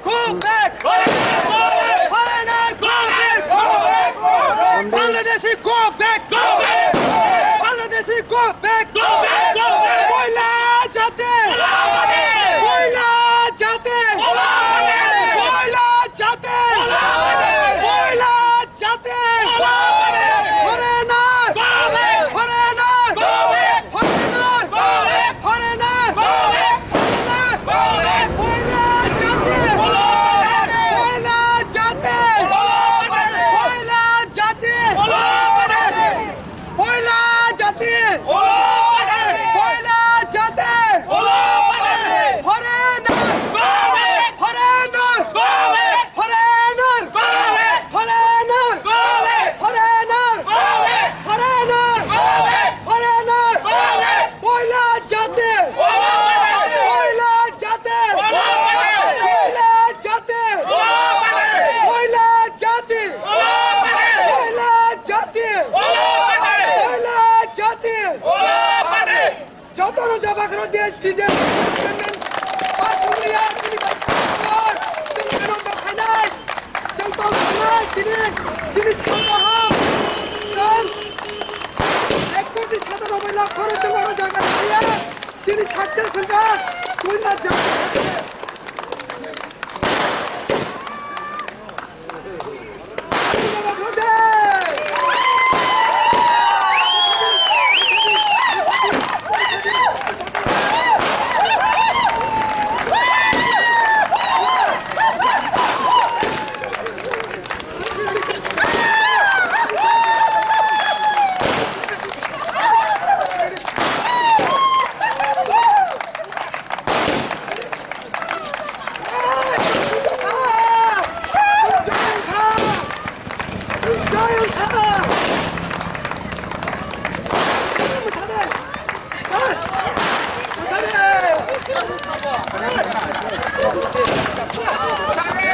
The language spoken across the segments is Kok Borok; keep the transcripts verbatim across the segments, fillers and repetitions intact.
Go back! Foreigner, go back! Bangladeshi, go back! Bangladeshi, go back! Moila jati! Moila jati! Moila jati! Moila jati! Foreigner! Foreigner! Foreigner! Foreigner! Foreigner! Foreigner! Moila jati! Moila jati! Moila jati! Moila jati! Moila jati! Foreigner! Foreigner! Foreigner! Foreigner! Go back! Foreigner! Go back! Foreigner! Go back! Foreigner! Go back! Foreigner! Go back! Moila jati! Go back! Moila jati! Go back! Moila jati! Go back! Moila jati! Go back! Moila jati! Go back! Moila jati! Go back! Jotono jabak rw D S P je chairman pass wngya chini bai chwng ano tong khainai, chwng tong khainai chini, chini sal kaham chwng ek koti satanoboi lakh khoro chwng aro jaga rwya chini success wngkha twi na jaga.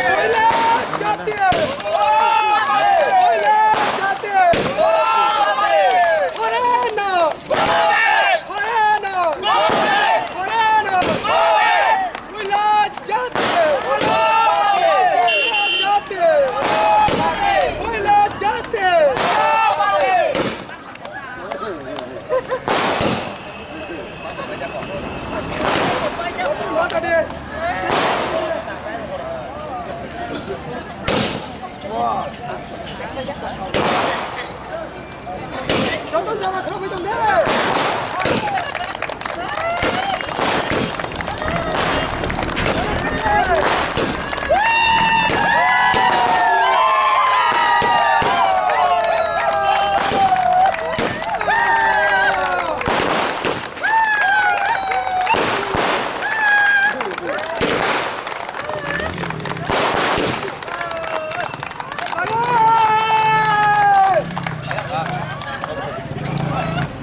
Moila jati! Moila jati! Moila jati!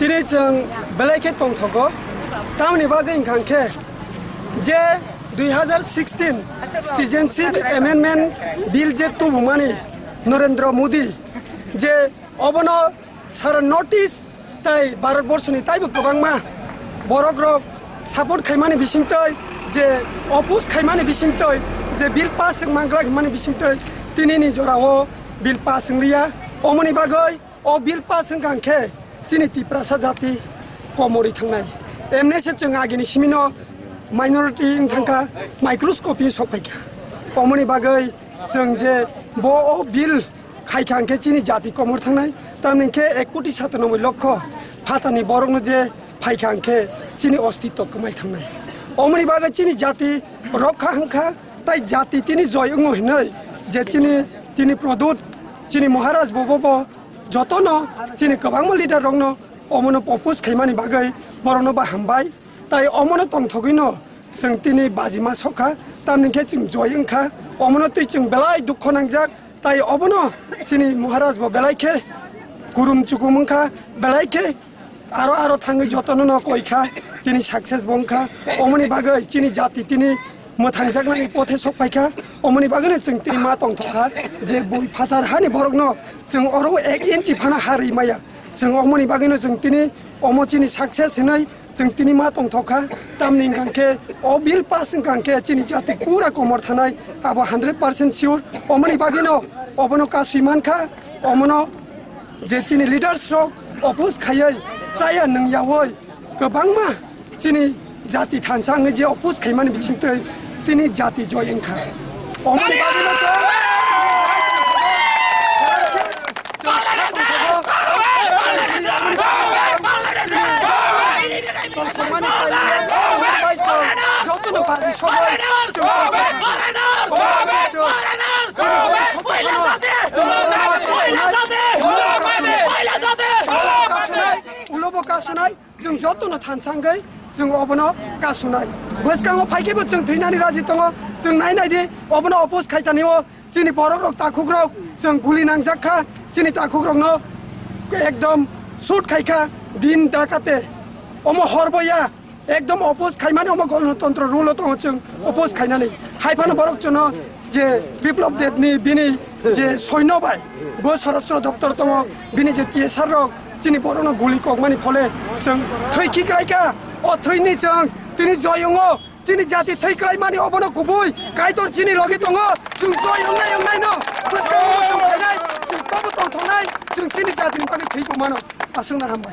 Tini chwng belai khe tongthogo, tamoni bagwi wngkha khe je dui hazar sixteen Citizenship Amendment Bill je tubumani Narendra Modi, je obono sara North East tai Bharat Borshoni taibo kwbangma borok rok support khaimani bisingtwi, je oppose khaimani bisingtwi, je bill pass wngma glak hwnmani bisingtwi tinini jorao bill pass wngliya. Omoni bagwi o bill pass wngkha hwnkhe chini Tiprasa jati komorwi thangnai. Emne se chwng agini simino minority wng thangkha, microscopy sok phaikha. Omoni bagwi chwng je bo o bill khaikha hwnkhe chini jati komor thangnai, tamni hwnkhe ek koti satanoboi lokho phatani borokno je phaikha hwnkhe chini ostitto kwmai thangnai. Omoni bagwi chini jati rokha wngkha, tai jati tini joy wngo hinwi je chini, tini Pradyut, chini Maharaj bobo bo jotono chini kwbangma leader rokno omono oppose khaimani bagwi borokno ba hambai. Tai omono tongthogwino chwng tini bajima sokha, tamni khe chwng joy wngkha, omono twi chwng belai dukho nangjak. Tai obono chini Maharaj bo belai khe kurum chukum wngkha, belai khe aro aro thangwi jotono no koikha, tini success bo wngkha. Omoni bagwi chini jati tini mwthangjaknani pothe sok phaikha. Omoni bagwino chwng tini ma tongthokha je bui phatar hani borokno chwng oro ek inchi phano ha rwi maya. Chwng omoni bagwino chwng tini Omo chini success hinwi chwng tini ma tongthok kha. Tamni hwnkha khe o bill pass hwnkha khe chini jati pura komor thanai, abo hundred percent sure. Omoni bagwino obono kasui man kha, omono je chini leaders rok oppose khaiwi chaya nwngyawi kwbangma chini jati thansa wngwi je oppose khaimani bisingtwi tini jati joy wngkha. Omoni bagwino chwng tongthokmani jotono baji sogwi chwng ulobo kasunai, chwng jotono thansa wngwi chwng obono kasunai. Bwskango phaikhe bo chwng thwinani raji tongo, chwng nai nai di, obono oppose khaitanio chini borok rok, takhuk rok, chwng guli nangjak kha, chini takhuk rokno ekdom shoot khai kha, din dakate, omo hor boya, ekdom oppose khaimani, omo Ganatantro rule o tongo, chwng oppose khainani. Hai phano borok chwngno je Biplab Debni bini je soino bai, bo Swarashtra Doptor tongo, bini je T S R rok chini borokno guli kokmani phole chwng thwi khiklai kha. O thwini chwng tini joy wngo, chini jati thwi klaimani obono kubui Kaitor chini logi tongo. Chwng joy wngnai wngnaino bwskango chwng khainai, chwng tobo tongthoknai, chwng chini jatini bagwi thwibo mano. Aswkno hambai.